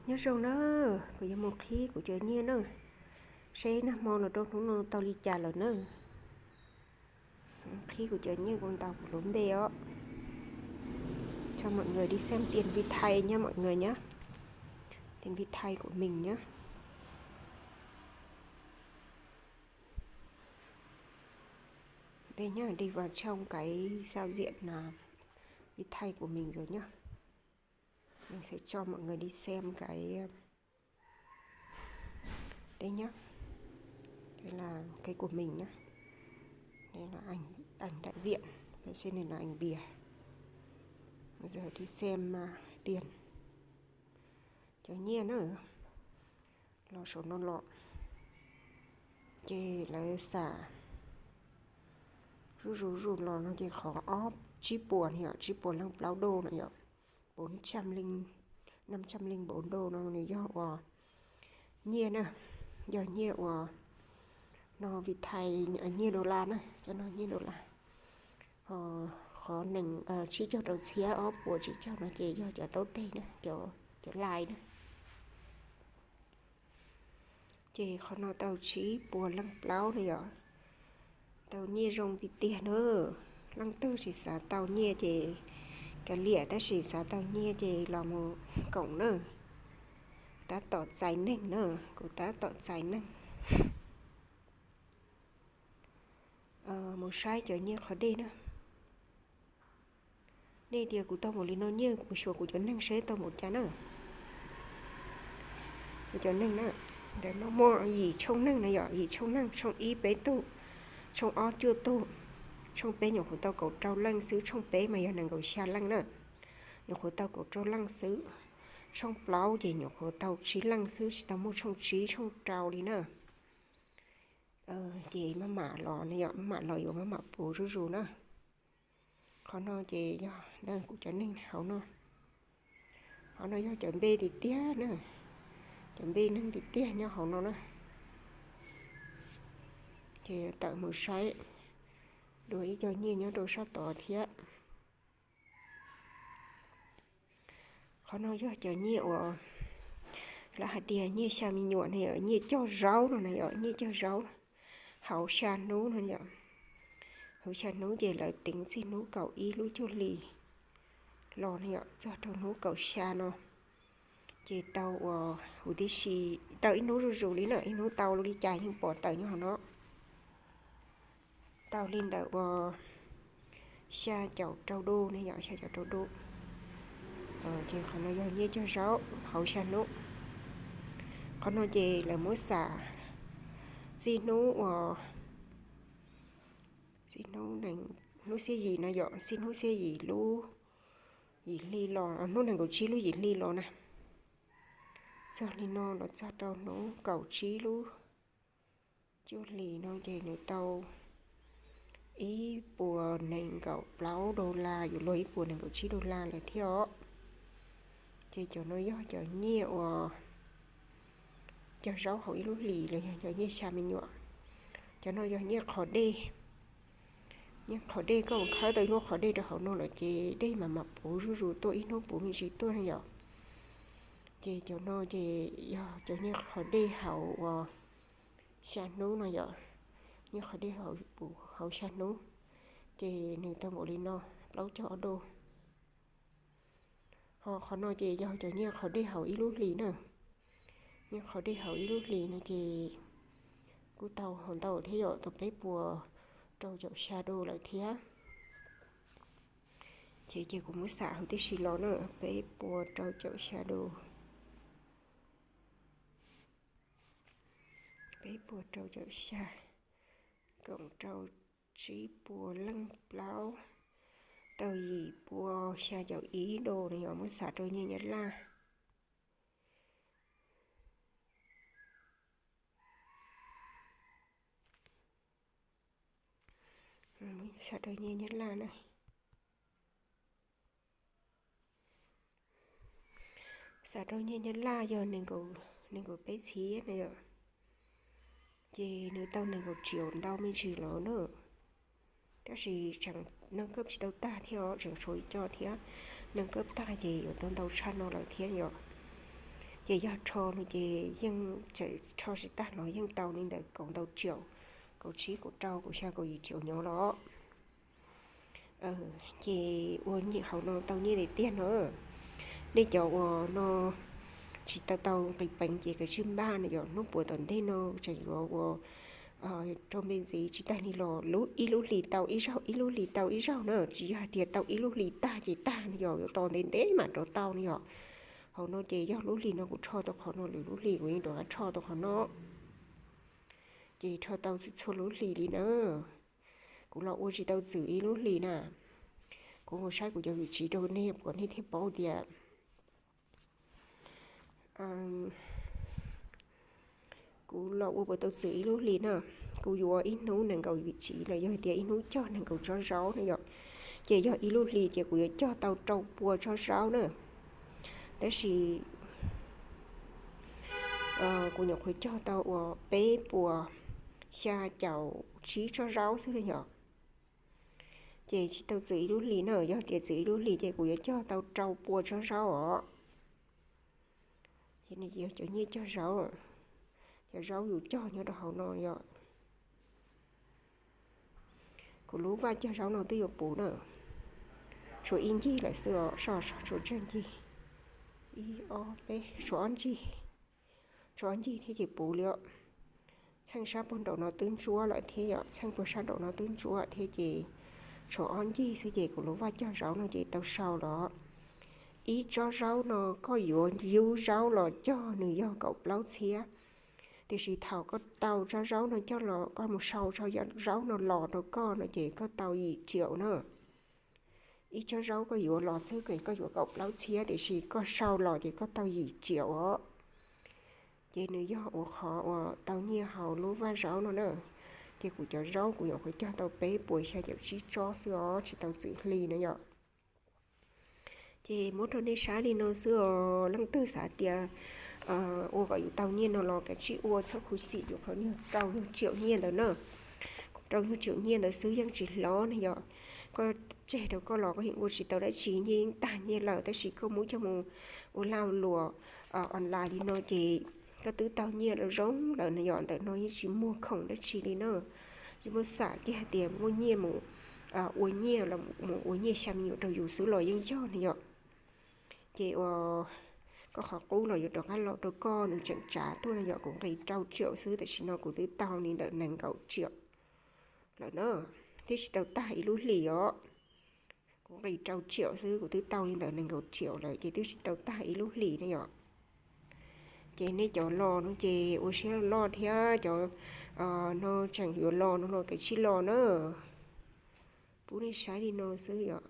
Nyob zoo na, kuv yuav mus qhib kuv cov nyiaj na, seb nag hmo los rau hnub no tau li cas lawm na. Qhib kuv cov nyiaj kuv ntaus kuv lub npe os. Cho mọi người đi xem tiền Vitaly nhé mọi người nhé. Tiền Vitaly của mình nhé. Đây nhá, đi vào trong cái giao diện là Vitaly của mình rồi nhá. Mình sẽ cho mọi người đi xem cái Đây nhá. Đây là cái của mình nhá. Đây là ảnh, ảnh đại diện. Bên trên này là ảnh bìa. Giờ đi xem à, tiền. Cov nyiaj na, los saum no los, ces lawv xam zuj zus zuj zus los no ces qhov ob tsib puas no yom, tsib puas leej plaub đô no yom, bốn trăm linh, năm trăm linh bốn đô no nws yog uas nyiaj na, yog nyiaj uas no Vitaly, nyiaj đô la na, cov no nyiaj đô la. Ho qhov nees, tsib caug rau txhiab ob puas tsib caug no ces yog cov taub teg na, cov, cov lais na. Ces qhov no tau tsib puas leej plaub na yom. Tau nyiaj zoo tiag tiag na. Leej twg tsis xav tau nyiaj ces kav liam, tab sis xav tau nyiaj ces los mus koom na. Tab tom txais neeg na, kuv tab tom txais neeg. Mus saib cov nyiaj qhov dej na. Nej tias kuv tau npaum li no nyiaj kuv mus xyuas kuv cov neeg seb tau npaum cas na. Kuv cov neeg na, ntawm no muaj yim tshooj neeg na yom, yim tshooj neeg, tshooj ib peb tug, tshooj ob cuaj tug, tshooj peb nyuam qhuav tau kaum rau leej xwb, tshooj peb mas yog nees nkaum xya leej na, nyuam qhuav tau kaum rau leej xwb. Tshooj plaub ces nyuam qhuav tau tsib leej xwb, tsis tau muaj tshooj tsib tshooj rau li na. Ces maj mam los ne yom, maj mam los yuav maj mam puv zuj zus na. Qhov no ces yog kuv cov neeg hauv no. Qhov no yog cov npe tiag tiag na, cov npe neeg tiag tiag nyob hauv no na. Ces tawm mus saib dua ib co nyiaj nyob rau sab tod thiab. Qhov no yog cov nyiaj uas lawv hais tias nyiaj xya me nyuam na yom, nyiaj cog zaub no na yom, nyiaj cog zaub hauv xya hnub no yom. Hauv xya hnub ces lawv teev txij hnub kaum ib lub cuaj hli los na yom, txog rau hnub kaum xya no ces tau uas huv tib si, tau ib hnub zuj zus li na, ib hnub tau li cas yeej pom tawm nyob hauv no. Tau li ntawm uas xya caum rau du ne yom, xya caum rau du. Ces qhov no yog nyiaj cog zaub hauv xya hnub. Qhov no ces lawv muab xam txij hnub uas, txij hnub, hnub xiab yim no yom, txij hnub xiab yim lub yim hli los, hnub nees nkaum tsib lub yim hli los na. Txog li no los txog rau hnub kaum tsib lub cuaj hli no ces nws tau ib puas nees nkaum plaub dollar, yuav luag ib puas nees nkaum tsib dollar lawm thiab os. Ces cov no yog cov nyiaj uas cog zaub hauv ib lub hlis los yog cov nyiaj xya me nyuam. Cov no yog nyiaj qhov dej. Nyiaj qhov dej, koj mus khawb tau ib lub qhov dej rau hauv no lawm ces dej mas mam puv zuj zus tuaj, ib hnub puv me ntsis tuaj na yom. Ces cov no ces yog cov nyiaj qhov dej hauv uas xya hnub no yom. Nyiaj qhov dej hauv, puv hauv xya hnub ces nws tau npaum li no, plaub caug ob du. Ho qhov no ces yog cov nyiaj qhov dej hauv ib lub hlis na. Nyiaj qhov dej hauv ib lub hlis no ces kuj tau hauv ntau thiab yom, tau peb puas rau caum xya du lawm thiab. Ces, ces kuv muab xam huv tib si los na, peb puas rau caum xya du. Peb puas rau caum xya koom rau tsib puas leej plaub, tau yim puas xya caum ib du no yom, muab xam rau nyiaj Nyab Laj. Xam rau nyiaj Nyab Laj na. Xam rau nyiaj Nyab Laj yog nees nkaum peb txhiab na yom. Ces nws tau nees nkaum triệu ntau me ntsis lawm na. Tab sis tseem nâng cấp tsis tau tag thiab os, tseem tshuav ib co thiab nâng cấp tag ces yuav tau ntau tshaj no lawm thiab yom. Ces yog rho no ces yeej txawm rho tsis tag los yeej tau li ntawm kaum ntau tsiaum, kaum tsib, kaum rau, kaum xya, kaum yim tsiaum nyob los. Ces ua nyiaj hauv no tau nyiaj tiag tiag no. Nej cov uas no tsis tau tau nqis peev ces kav tsij npaj no yog hnub puas tom ntej no tseem yuav ua rau me ntxiv tsis tag li los lub ib lub hlis tau ib zaug, ib lub hlis tau ib zaug na, tsis yog hais tias tau ib lub hlis tag ces tag no yog yuav tos ntev ntev mam rov tau no yog. Hauv no ces yog lub hlis no kuv rho tau qhov no, lwm lub hlis kuv yeej rov qab rho tau qhov no. Ces rho tau txhua txhua lub hlis li na. Kuv los ua tsis tau txwm ib lub hlis na. Kuv mus saib kuv cov vim tsiv rau nej kom nej thiaj paub tias kuv los ua puas tau txwm ib lub hlis na. Kuv yuav ib hnub nees nkaum vim tsiv los yog tias ib hnub cog nees nkaum tsob zaub na yom. Ces yog ib lub hlis ces kuv yuav cog tau rau pua tsob zaub na. Tab sis kuv nyuam qhuav cog tau uas peb puas xya caum tsib tsob zaub xwb na yom. Ces tsis tau txwm ib lub hlis na, yog tias txwm ib lub hlis ces kuv yuav cog tau rau pua tsob zaub os. Ces yog cov nyiaj cog zaub, cov zaub yus cog nyob rau hauv no yom. Kuv lub vaj cog zaub no twb yuav puv na. Tshuav ib ncig lawm xwb os, soj tshuav tsawg ncig? Ib, ob, peb, tshuav ob ncig. Tshuav ob ncig thiab ces puv li os. Txheej sab puag nraum no twb ntsuab lawm thiab yom, txheej puag sab nraum no twb ntsuab thiab ces tshuav ob ncig xwb ces kuv lub vaj cog zaub no ces tau sau los. Ib tsob zaub no koj yuav yub zaub los cog nws yog kaum plaub txhiab. Tiam sis thaum koj tau tsob zaub no cog los, koj mus sau tsob zaub no los rau koj no ces koj tau yim tsiaum na. Ib tsob zaub koj yuav los xwb koj yuav kaum plaub txhiab, tiam sis koj sau los ces koj tau yim tsiaum os. Ces nws yog ua qhov uas tau nyiaj hauv lub vaj zaub no na. Ces kuv cov zaub kuv nyuam qhuav cog tau peb puas xya caum tsib tsob xwb os, tsis tau txwm hli na yom. Ces muab rau nej saib li no xwb os. Leej twg xav tias ua kom yus tau nyiaj no los kav tsij ua, txhob khuv xim yus qhov nyuag rau nyuag tsiaum nyiaj ntawd na. Rau nyuag tsiaum nyiaj ntawd xwb yeej tsis hlob ne yom. Koj tseg rau koj los koj yeej ua tsis tau dab tsi, nyiaj yeej tag nyiaj lawm, tab sis koj muab coj mus ua lag luam online li no ces koj twb tau nyiaj lawm zoo lawm na yom. Ntawm no yeej tsis muaj khoom dab tsi li na. Yeej muab xam kiag hais tias muaj nyiaj mus ua nyiaj los mus ua nyiaj xya me nyuam rau yus xwb los yeej yog na yom. Ces ua koj qhov qub los yuav rov qab los rau koj, nws tseem tsav tuaj no yom. Kuv nqis rau tsiaum xwb, tam sim no kuv twb tau li ntawm nees nkaum tsiaum lawm na, twb tsis tau tag ib lub hlis os. Kuv nqis rau tsiaum xwb kuv twb tau li ntawm nees nkaum tsiaum lawm ces twb tsis tau tag ib lub hlis ne yom. Ces nej cov los no ces ua siab loj loj thiab, cov no tseem yuav los no los kav tsij los na. Pub nej saib li no xwb yom.